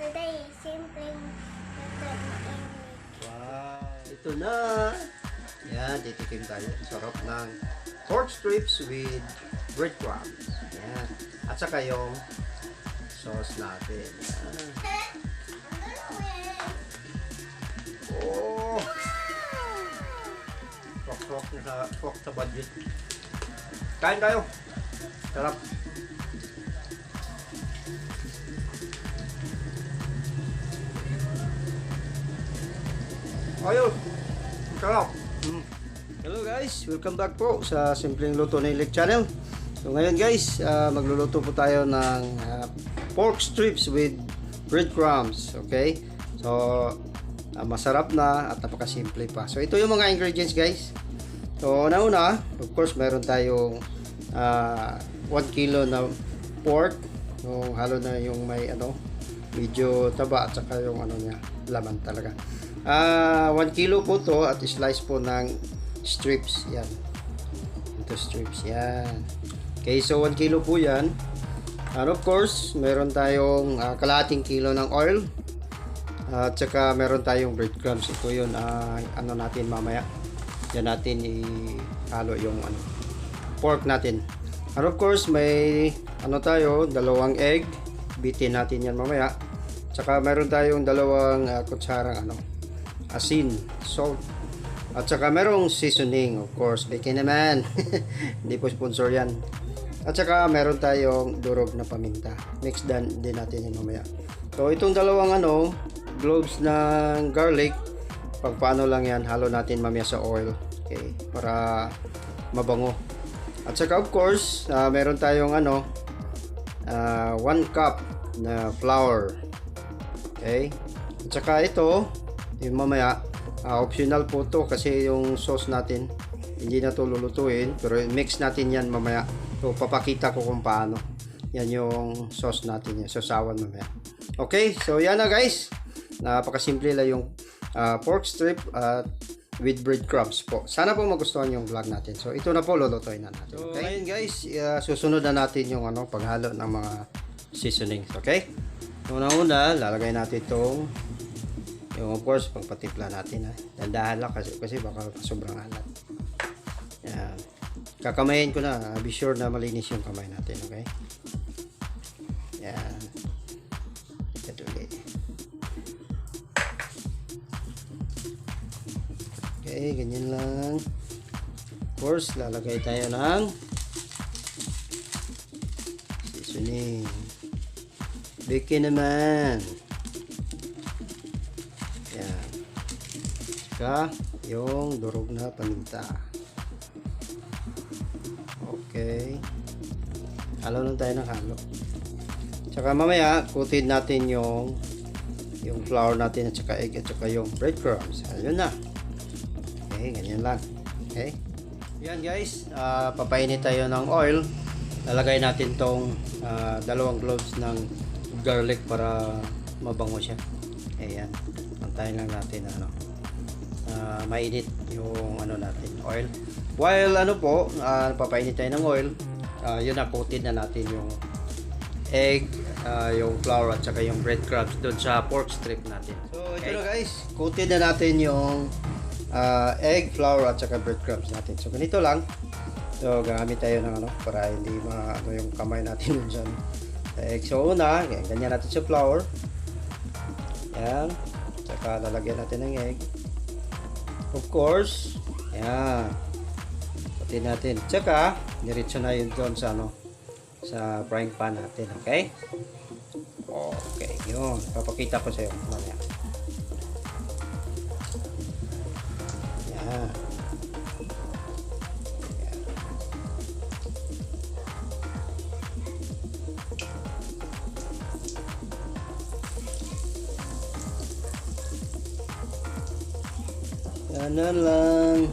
Today, simpleng luto ni Enric. Wow! Ito na! Yan, titikim tayo. Sarap ng pork strips with breadcrumbs. Yan. At saka yung sauce natin. Yan. Oh! Swak-swak na sa, swak sa budget. Kain tayo! Sarap! Ayos! Ang sarap! Hello guys! Welcome back po sa Simpleng Luto ni Ilik Channel. So ngayon guys, magluluto po tayo ng pork strips with breadcrumbs. Okay? So, masarap na at napakasimple pa. So ito yung mga ingredients, guys. So una-una, of course, meron tayong 1 kilo na pork. Yung halo na yung may ano, medyo taba at saka yung ano niya, laman talaga. 1 kilo po to at slice po ng strips. Yan. Ito strips. Yan. Okay, so 1 kilo po yan. And of course, meron tayong kalahating kilo ng oil. At saka meron tayong breadcrumbs. Ito yun, ano natin mamaya. Yan natin ihalo yung ano, pork natin. And of course, may ano tayo, dalawang egg. Bitin natin yan mamaya. Tsaka meron tayong dalawang kutsarang ano, asin, salt. At saka merong seasoning, of course. Bacon naman. Hindi po sponsor yan. At saka meron tayong durog na paminta. Mix dan din natin yan mamaya. So itong dalawang ano, cloves ng garlic, pag paano lang yan, halo natin mamaya sa oil. Okay, para mabango. At saka of course, meron tayong ano, 1 cup na flour. Okay? At saka ito, yung mamaya, optional po to kasi yung sauce natin, hindi na to lulutuin, pero mix natin yan mamaya. So, papakita ko kung paano. Yan yung sauce natin, yung sausawan mamaya. Okay, so yan na guys. Napakasimple lang yung pork strip at with breadcrumbs po. Sana po magustuhan yung vlog natin. So ito na po, lulutuin na natin. So, okay? Ngayon guys, susunod na natin yung ano, paghalo ng mga seasonings. Okay? Una-una, lalagay natin itong yung of course, pagpatimpla natin ha. Dandahan lang kasi baka sobrang alat. Yan. Kakamayin ko na. Be sure na malinis yung kamay natin. Okay? Yan. Ito ulit. Okay, ganyan lang. Of course, lalagay tayo ng seasoning. Bacon naman. Yan. Tsaka, yung durog na paminta. Okay. Halo lang tayo ng halo. Tsaka mamaya, kutin natin yung flour natin at saka egg at saka yung breadcrumbs. Ayun na. Okay, ganyan lang. Okay. Yan guys, papainit tayo ng oil. Lalagay natin tong dalawang cloves ng garlic para mabango siya. Ayan. Antayin lang natin ano, mainit yung ano natin, oil. While ano po, papainit tayo ng oil, yun na, coated na natin yung egg, yung flour at saka yung breadcrumbs doon sa pork strip natin. So ito na guys, coated na natin yung egg, flour at saka breadcrumbs natin. So ganito lang. So gamit tayo ng ano para hindi maano yung kamay natin dun sa ano, sa egg. So una, ganyan natin sa flour. Yan. Saka lalagyan natin ng egg. Of course, yan. Pati natin. Tsaka, diretso na yun doon sa ano, sa frying pan natin, okay? Okay, yun. Papakita ko sa iyo mamaya. Yan. Yan. Yan na lang.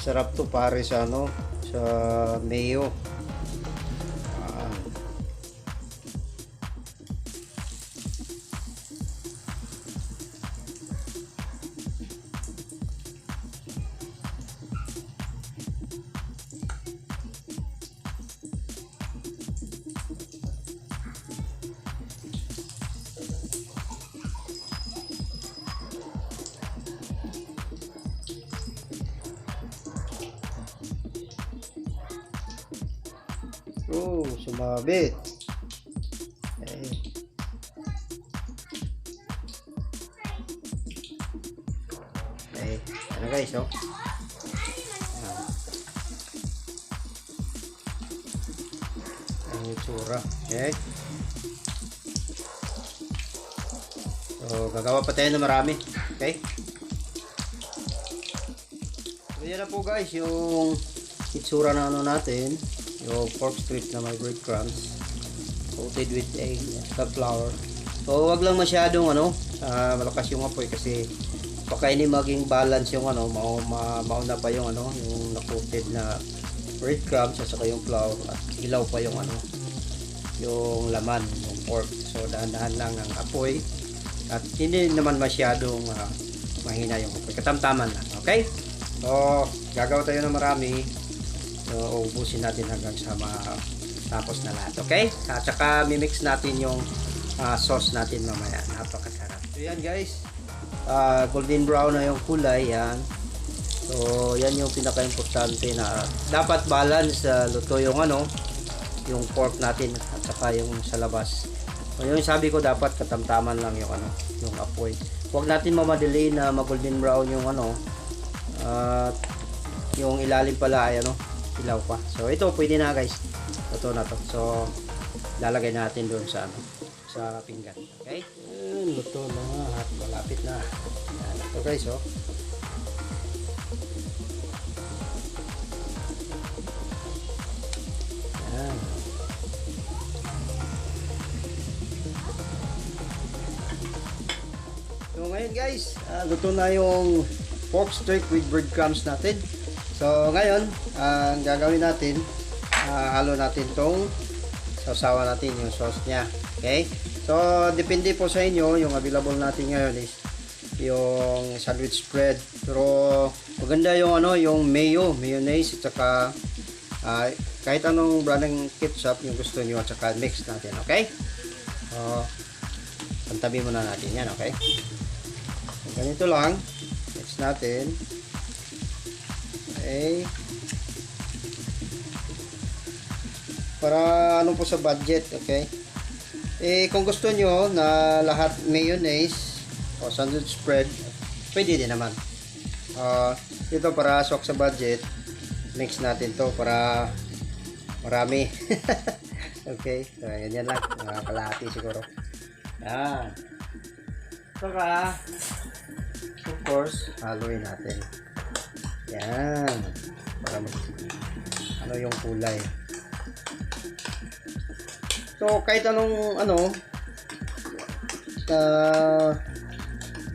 Sarap to pare sa ano, sa mayo. Yan. Oh, sumabit. Okay. Okay. Ano guys, oh. Ayan. Ang itsura. Okay. So, gagawa pa tayo ng marami. Okay? So, yan na po guys, yung itsura na ano natin. Yung pork strip na may breadcrumbs coated with egg at flour. So, wag lang masyadong ano, malakas yung apoy kasi baka hindi maging balance yung ano, mauna pa yung ano, yung na-coated na breadcrumbs at saka yung flour at hilaw pa yung ano, yung laman, yung pork. So, dahan-dahan lang ang apoy at hindi naman masyadong mahina yung apoy. Katamtaman lang, okay? So, gagawa tayo ng marami. So, uubusin natin hanggang sa matapos na lahat, okay? At saka mimix natin yung sauce natin mamaya. Napakasarap. So, yan guys. Golden brown na yung kulay, yan. So, yan yung pinaka-importante na dapat balance sa luto yung ano, yung pork natin at saka yung sa labas. So, yung sabi ko dapat katamtaman lang yung ano, yung apoy. Huwag natin mamadali na mag-golden brown yung ano, at yung ilalim pala ay ano, hilaw pa. So, ito pwede na guys. Luto na to. So, lalagay natin doon sa ano, sa pinggan. Okay? Ayan, luto na at malapit na. Ayan, ito guys, oh. Ayan. So ngayon guys, luto na yung pork steak with breadcrumbs natin. So ngayon, ang gagawin natin, halo natin tong sausawa natin, yung sauce niya. Okay? So depende po sa inyo, yung available natin ngayon is yung sandwich spread. Pero maganda yung ano, yung mayo, mayonnaise at saka kahit anong brand ng ketchup yung gusto niyo at saka mix natin, okay? So pantabi muna natin yan, okay? So, ganito lang, mix natin. Okay. Para ano po sa budget, okay? Kung gusto nyo na lahat mayonnaise o sandwich spread, pwede din naman. Ito para swak sa budget, mix natin to para marami. Okay, so ganyan lang, mga kalahati siguro. Yan. Saka, of course, haluin natin. Yan. Para ano yung kulay. So, kahit anong ano,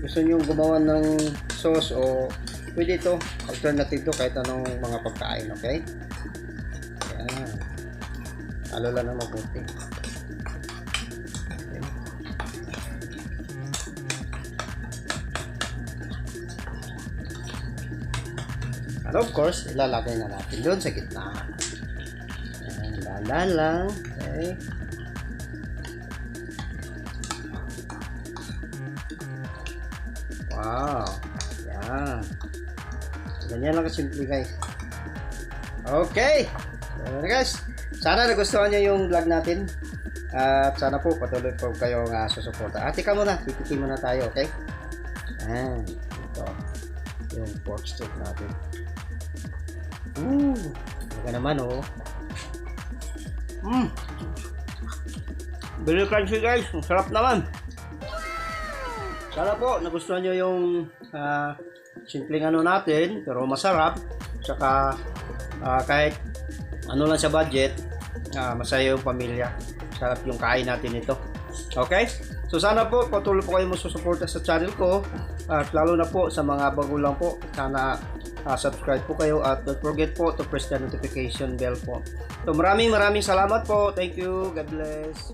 gusto nyo gumawa ng sauce o pwede ito, alternative to kahit anong mga pagkain, okay? Yan. Halo lang ng mabuti. Okay. And of course, ilalagay na natin doon sa gitna. Ayan, dahan-dahan lang. Okay. Wow. Ayan. Ganyan lang kasimple guys. Okay. So, guys, sana nagustuhan nyo yung vlog natin. At sana po patuloy po kayong susuporta. At tika muna, titikim muna tayo, okay? Ayan. Ito. Yung pork steak natin. Ooh, talaga naman oh. Very crunchy guys, ang sarap naman. Sana po nagustuhan nyo yung simpleng ano natin, pero masarap. Tsaka kahit ano lang sa budget, masaya yung pamilya. Sarap yung kain natin ito. Okay? So sana po patuloy po kayo magsusuporta sa channel ko at lalo na po sa mga bago lang po. Sana subscribe po kayo at don't forget po to press the notification bell po. So maraming maraming salamat po. Thank you. God bless.